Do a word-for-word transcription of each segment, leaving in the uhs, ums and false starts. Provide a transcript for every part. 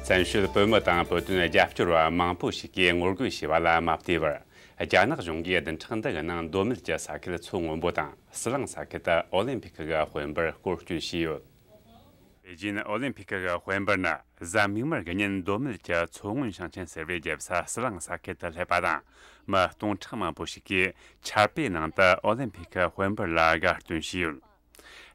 བཙན་བྱོལ་བོད་མི་དང་བོད་དོན་རྒྱབ་སྐྱོར་བ་མང་པོ་ཞིག་གིས་ངོ་རྒོལ་བྱས་པ་ལ་མ་བལྟས་པར། རྒྱ་ནག་གཞུང་གིས་བདུན་ཕྲག་འདི་གི་ནང་མདོ་སྨད་ཀྱི་ས་ཁུལ་མཚོ་སྔོན་པོ་དང་ཟི་ལིང་ས་ཁུལ་དུ་ཨོ་ལིམ་ཕིག་གི་དཔལ་འབར་སྐོར་སྐྱོད་བྱས་ཡོད། པེ་ཅིན་ཨོ་ལིམ་ཕིག་གི་དཔལ་འབར་ནི་གཟའ་མིག་དམར་གྱི་ཉིན་མདོ་སྨད་ཀྱི་མཚོ་སྔོན་ཞིང་ཆེན་ཟེར་བའི་རྒྱལ་ས་ཟི་ལིང་ས་ཁུལ་དུ་སླེབས་པ་དང་། མི་སྟོང་ཕྲག་མང་པོ་ཞིག་གིས་ཆར་པའི་ནང་དུ་ཨོ་ལིམ་ཕིག་གི་དཔལ་འབར་ལ་དགའ་སྟོན་བྱས་ཡོད།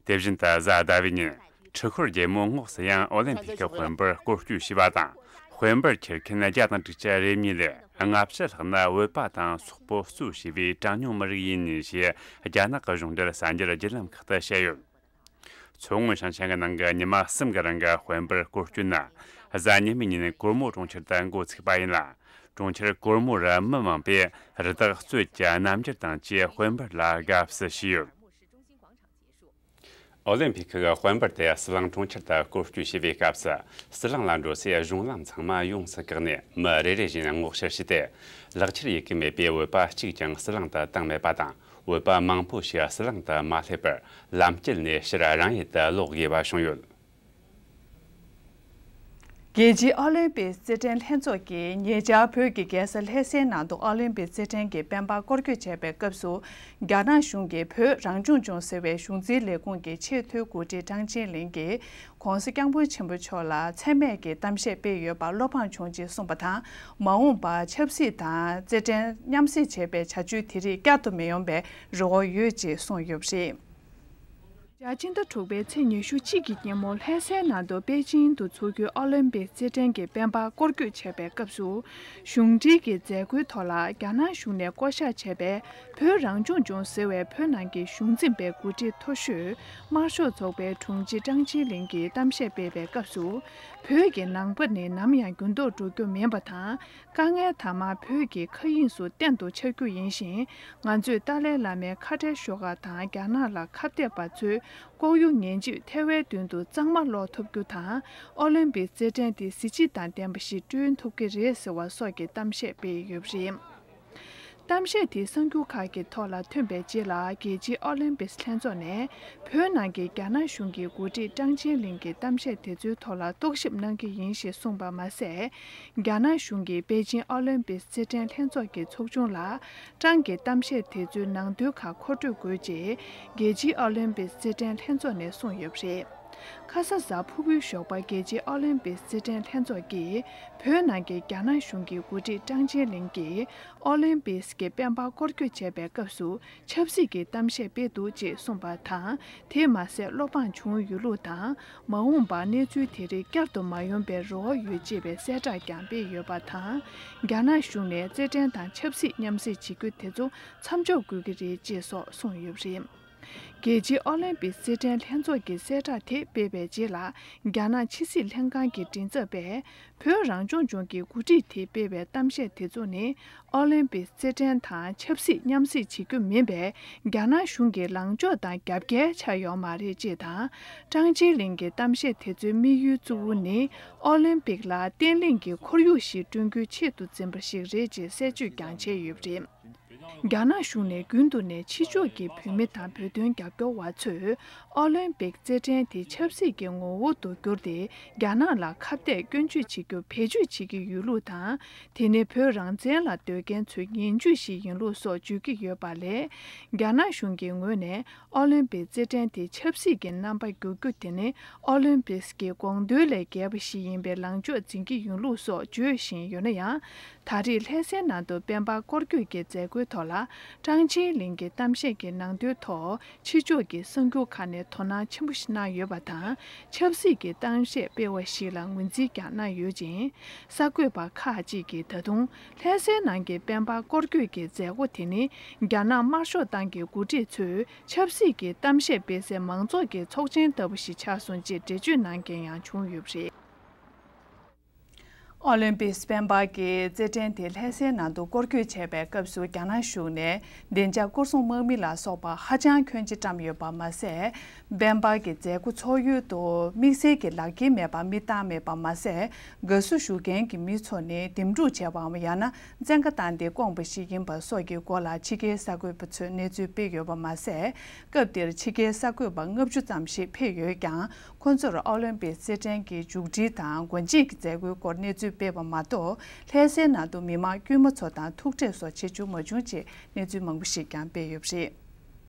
དེ་བཞིན་དུ་གཟའ་ཟླ་བའི་ཉིན། འཕྲུལ་འཁོར་རྒྱལ་མོ་ངོགས་སུ་ཡང་ཨོ་ལིམ་ཕིག་གི་དཔལ་འབར་སྐོར་སྐྱོད་བྱས་པ་དང་། དཔལ་འབར་འཁྱེར་མཁན་བརྒྱ་དང་དྲུག་ཅུ་རེ་གཉིས་ལས་ལྔ་བཅུ་ལྷག་ནི་བོད་པ་དང་སོག་པོ་གཙོས་བྱས་པའི་གྲངས་ཉུང་མི་རིགས་ཡིན་ཞེས་རྒྱ་ནག་གི་གཞུང་འབྲེལ་གསར་འགྱུར་བརྒྱུད་ལམ་ཁག་ཏུ་བཤད་ཡོད། མཚོ་སྔོན་ཞིང་ཆེན་གྱི་ནང་གི་ཉི་མ་གསུམ་གྱི་རིང་གི་དཔལ་འབར་སྐོར་སྐྱོད་ནི། གཟའ་ཉི་མའི་ཉིན་གོར་མོ་གྲོང་ཁྱེར་དུ་འགོ་ཚུགས་པ་ཡིན་ལ། གྲོང་ཁྱེར་གོར་མོ་རུ་མི་མང་པོས་རི་དྭགས་གཙོད་ཀྱི་རྣམ་འགྱུར་དང་བཅས་དཔལ་འབར་ལ་དགའ་བསུ་བྱས་ཡོད། ཨོ་ལིམ་ཕིག་གི་དཔལ་འབར་དེ་ཟི་ལིང་གྲོང་ཁྱེར་དུ་སྐོར་སྐྱོད་བྱེད་པའི་སྐབས་སུ། ཟི་ལིང་ལ་འགྲོ་སའི་གཞུང་ལམ་ཚང་མ་ཡོངས་སུ་བཀག་ནས་མི་རེ་རེ་བཞིན་སྔོག་བཤེར་བྱས་ཏེ། ལག་ཁྱེར་ཡོད་ཀྱི་མེད་པའི་བོད་པ་གཅིག་ཀྱང་ཟི་ལིང་དུ་བཏང་མེད་པ་དང་། བོད་པ་མང་པོ་ཞིག་ཟི་ལིང་དུ་མ་སླེབས་པར་ལམ་དཀྱིལ་ནས་ཕྱིར་རང་ཡུལ་དུ་ལོག་དགོས་པ་བྱུང་ཡོད། རྒྱལ་སྤྱིའི་ཨོ་ལིམ་པིག་རྩེད་འགྲན་ལྷན་ཚོགས་ཀྱིས་ཉེ་ཆར་བོད་ཀྱི་རྒྱལ་ས་ལྷ་སའི་ནང་དུ་ཨོ་ལིམ་པིག་རྩེད་འགྲན་གྱི་དཔལ་འབར་སྐོར་སྐྱོད་བྱས་པའི་སྐབས་སུ། རྒྱ་ནག་གཞུང་གིས་བོད་རང་སྐྱོང་ལྗོངས་ཟེར་བའི་གཞུང་འཛིན་ལས་ཁུངས་ཀྱི་ཆེས་མཐོའི་འགོ་ཁྲིད་ཀྲང་ཅིན་ལིན་གྱིས་༸གོང་ས་༸སྐྱབས་མགོན་ཆེན་པོ་མཆོག་ལ་མཚན་སྨད་ཀྱི་གཏམ་བཤད་སྤེལ་ཡོད་པ་བློ་ཕམ་བྱུང་ཅེས་གསུངས་པ་དང་། མ་འོངས་པར་ཆབ་སྲིད་དང་རྩེད་འགྲན་མཉམ་བསྲེས་བྱས་པའི་བྱ་སྤྱོད་དེ་རིགས་བསྐྱར་དུ་མི་ཡོང་བའི་རེ་བ་ཡོད་ཅེས་གསུངས་ཡོད་པ་རེད། ཕྱི་ཟླ་དྲུག་པའི་ཚེས་ཉི་ཤུ་གཅིག་གི་ཉིན་མོ་ལྷ་སའི་ནང་དུ་པེ་ཅིང་དུ་འཚོགས་རྒྱུའི་ཨོ་ལིམ་པིག་རྩེད་འགྲན་གྱི་དཔལ་འབར་སྐོར་སྐྱོད་བྱས་པའི་སྐབས་སུ། གཞུང་འབྲེལ་གྱི་མཛད་སྒོའི་ཐོག་ལ་རྒྱ་ནག་གཞུང་ནས་བསྐོ་གཞག་བྱས་པའི་བོད་རང་སྐྱོང་ལྗོངས་ཟེར་བའི་བོད་ནང་གི་གཞུང་འཛིན་པའི་འགོ་ཁྲིད་མཐོ་ཤོས་དམར་ཤོག་ཚོགས་པའི་དྲུང་ཆེ་ཀྲང་ཅིན་ལིན་གྱིས་གཏམ་བཤད་སྤེལ་བའི་སྐབས་སུ། བོད་ཀྱི་ནང་པ་ནི་ནམ་ཡང་འགྱུར་ལྡོག་འགྲོ་རྒྱུ་མིན་པ་དང་། དཀའ་ངལ་དང་མ་བོད་ཀྱི་མཁའ་དབྱིངས་སུ་གཏན་དུ་ཆགས་རྒྱུ་ཡིན་ཞིང་། ང་ཚོས་ཏཱ་ལའི་བླ་མའི་ཁ་བྲལ་ཤོག་ཁག་དང་རྒྱ་ནག་ལ་ཁ་གཏད་པ་ཚོས་ལྐོག་གཡོ་ངན་ཇུས་ཐལ་བའི་མདུན་དུ་གཙང་མ་སློག་ཐུབ་རྒྱུ་དང་། ཨོ་ལིམ་པིག་རྩེད་འགྲན་དེ་གཟི་བརྗིད་དང་ལྡན་པ་ཞིག་བསྐྲུན་ཐུབ་ཀྱི་རེད་ཟེར་བ་སོགས་ཀྱི་གཏམ་བཤད་སྤེལ་ཡོད་པ་རེད། གཏམ་བཤད་དེ་གསར་འགྱུར་ཁག་གི་ཐོག་ལ་ཐོན་པའི་རྗེས་ལ། རྒྱལ་སྤྱིའི་ཨོ་ལིམ་པིག་ལྷན་ཚོགས་ནས་བོད་ནང་གི་རྒྱ་ནག་གཞུང་གི་འགོ་ཁྲིད་ཀྲང་ཅིན་ལིན་གྱི་གཏམ་བཤད་དེ་ཚོའི་ཐོག་ལ་རྟོག་ཞིབ་གནང་གི་ཡིན་ཞེས་གསུངས་པ་མ་ཟད། རྒྱ་ནག་གཞུང་གིས་པེ་ཅིང་ཨོ་ལིམ་པིག་རྩེད་འགྲན་ལྷན་ཚོགས་ཀྱི་ཚོགས་ཆུང་ལ། ཀྲང་གི་གཏམ་བཤད་དེ་ཚོའི་ནང་དོན་ཁག་མཁོ་སྤྲོད་དགོས་ཅེས། རྒྱལ་སྤྱིའི་ཨོ་ལིམ་པིག་རྩེད་འགྲན་ལྷན་ཚོགས་ནས་གསུངས་ཡོད་པ་རེད། ཁ་ས་གཟའ་ཕུར་བུའི་ཞོགས་པ་རྒྱལ་སྤྱིའི་ཨོ་ལིམ་པིག་རྩེད་འགྲན་ལྷན་ཚོགས་ཀྱིས། བོད་ནང་གི་རྒྱ་ནག་གཞུང་གི་འགོ་ཁྲིད་ཀྲང་ཅིན་ལིན་གྱིས། ཨོ་ལིམ་པིག་གི་དཔལ་འབར་སྐོར་སྐྱོད་བྱས་པའི་སྐབས་སུ། ཆབ་སྲིད་ཀྱི་གཏམ་བཤད་སྤེལ་འདུག་ཅེས་གསུངས་པ་དང་། དེས་མ་ཟད་བློ་ཕམ་བྱུང་ཡོད་ལུགས་དང་། མ་འོངས་པར་གནས་ཚུལ་དེ་རིགས་བསྐྱར་དུ་མ་ཡོང་པའི་རེ་བ་ཡོད་ཅེས་པའི་གསལ་བསྒྲགས་ཀྱང་སྤེལ་ཡོད་པ་དང་། རྒྱ་ནག་གཞུང་ནས་རྩེད་འགྲན་དང་ཆབ་སྲིད་མཉམ་བསྲེས་བྱེད་རྒྱུ་དེ་ཚོ་མཚམས་འཇོག་དགོས་ཀྱི་རེད་ཅེས་སོགས་གསུངས་ཡོད་པ་རེད། རྒྱལ་སྤྱིའི་ཨོ་ལིམ་པིག་རྩེད་འགྲན་ལྷན་ཚོགས་ཀྱིས་གསལ་བསྒྲགས་དེ་སྤེལ་བའི་རྗེས་ལ། རྒྱ་ནག་ཕྱི་སྲིད་ལྷན་ཁང་གི་མགྲིན་ཚབ་པས། བོད་རང་སྐྱོང་ལྗོངས་ཀྱི་འགོ་ཁྲིད་དེས་སྤེལ་བའི་གཏམ་བཤད་དེ་ཚོ་ནི། ཨོ་ལིམ་པིག་རྩེད་འགྲན་དང་ཆབ་སྲིད་མཉམ་བསྲེས་བྱེད་རྒྱུ་མིན་པས། རྒྱ་ནག་གཞུང་གི་ལངས་ཕྱོགས་དང་རྒྱབ་འགལ་ཆགས་ཡོད་མ་རེད་ཅེས་དང་། ཀྲང་ཅིན་ལིན་གྱི་གཏམ་བཤད་དེ་ཚོའི་དམིགས་ཡུལ་གཙོ་བོ་ནི། ཨོ་ལིམ་པིག་ལ་བརྟན་ལྷིང་གི་ཁོར་ཡུག་ཞིག་བསྐྲུན་རྒྱུའི་ཆེད་དུ་འཛིན་པ་ཞིག་རེད་ཅེས་གསལ་བརྗོད་ཀྱང་བྱས་ཡོད་པ་རེད། རྒྱ་ནག་གཞུང་ནས་རྒྱུན་དུ་ནས་ཕྱི་ཕྱོགས་ཀྱི་བོད་མི་དང་བོད་དོན་རྒྱབ་སྐྱོར་བ་ཚོས་ཨོ་ལིམ་པིག་རྩེད་འགྲན་དེ་ཆབ་སྲིད་ཀྱི་ངོ་བོ་དུ་བསྒྱུར་ཏེ། རྒྱ་ནག་ལ་ཁ་གཏད་སྐྱོན་བརྗོད་བྱེད་རྒྱུ་བེད་སྤྱོད་བྱེད་ཀྱི་ཡོད་ལུགས་དང་། དེ་ནི་བོད་རང་བཙན་ལ་འདོད་མཁན་ཚོའི་ངན་ཇུས་ཤིག་ཡིན་ལུགས་སོགས་བརྗོད་ཀྱི་ཡོད་པ་ལས། རྒྱ་ནག་གཞུང་གི་ངོས་ནས། ཨོ་ལིམ་པིག་རྩེད་འགྲན་དེ་ཆབ་སྲིད་ཀྱི་རྣམ་པ་བསྒྱུར་རྒྱུ་དེ་ནི། ཨོ་ལིམ་པིག་གི་དགོངས་དོན་ལས་འགལ་བ་ཞིག་ཡིན་པའི་ལངས་ཕྱོགས་འཛིན་གྱི་ཡོད་ལུགས་སོགས་བརྗོད་བཞིན་ཡོད་ན་ཡང་། ད་རེས་ལྷ་སའི་ནང་དུ་དཔལ་འབར་སྐོར་སྐྱོད་ཀྱི་མཛད་སྒོའི་ཐོག་ལ། ཀྲང་ཅིན་ལིན་གྱི་གཏམ་བཤད་ཀྱི་ནང་དོན་ཐོག་ཕྱི་ཕྱོགས་ཀྱི་གསར་འགྱུར་ཁག་ནས་དོ་སྣང་ཆེན་པོ་ཞིག་གནང་ཡོད་པ་དང་། ཆབ་སྲིད་ཀྱི་གཏམ་བཤད་སྤེལ་བ་ཞིག་ལ་ངོས་འཛིན་ཀྱང་གནང་ཡོད་ཅིང་། གསར་འགོད་པ་ཁག་ཅིག་གིས་ད་དུང་། ལྷ་སའི་ནང་གི་དཔལ་འབར་སྐོར་སྐྱོད་ཀྱི་མཛད་སྒོ་དེ་ནི། རྒྱ་ནག་དམར་ཤོག་ཏང་གི་འགོ་ཁྲིད་ཚོས། ཆབ་སྲིད་ཀྱི་གཏམ་བཤད་སྤེལ་སའི་མང་ཚོགས་ཀྱི་ཚོགས་ཆེན་ལྟ་བུ་ཞིག་ཆགས་སོང་ཅེས་འགྲེལ་བརྗོད་གནང་མཁན་ཡང་བྱུང་ཡོད་པ་རེད། ཨོ་ལིམ་པིག་སྤེན་པ་གི་རྩེད་འགྲན་དེ་ལྷ་སའི་ནང་དུ་སྐོར་སྐྱོད་བྱས་པའི་སྐབས་སུ། རྒྱ་ནག་གཞུང་ནས་བདེ་འཇགས་སྐོར་སྲུང་དམག་མི་ལ་སོགས་པ་ཧ་ཅང་ཁྱོན་ཆེ་བཀྲམ་ཡོད་པ་མ་ཟད། སྤེན་པ་གི་མཛད་སྒོ་འཚོགས་ཡུལ་དུ་དམིགས་བསལ་གྱི་ལག་འཁྱེར་མེད་པར་མི་བཏང་མེད་པ་མ་ཟད། དགའ་བསུ་ཞུ་མཁན་གྱི་མི་ཚོ་ནི་འདེམས་སྒྲུག་བྱས་པའམ། ཡང་ན་བཙན་བཀའ་བཏང་སྟེ་བསྐོངས་པ་ཞིག་ཡིན་པ་སོགས་ཀྱི་སྐོར་ལ་ཕྱི་རྒྱལ་གསར་འགོད་པ་ཚོས་གནས་ཚུལ་སྤེལ་ཡོད་པ་མ་ཟད། སྐབས་དེར་ཕྱི་རྒྱལ་གསར་འགོད་པ་ལྔ་བཅུ་ཙམ་ཞིག་ཕེབས་ཡོད་ཀྱང་། ཁོ་ཚོར་ཨོ་ལིམ་པིག་རྩེད་འགྲན་གྱི་མཇུག་སྒྲིལ་དང་མགོ་མཇུག་གི་མཛད་སྒོའི་སྐོར་གནས་ཚུལ་སྤེལ་བ་མ་གཏོགས། ལྷ་སའི་ནང་དུ་མི་མང་དཀྱུས་མ་ཚོ་དང་ཐུག་འཕྲད་སོགས་བྱེད་རྒྱུ་མ་བྱུང་ཅེས་གནས་ཚུལ་མང་པོ་ཞིག་ཀྱང་སྤེལ་ཡོད་པ་རེད།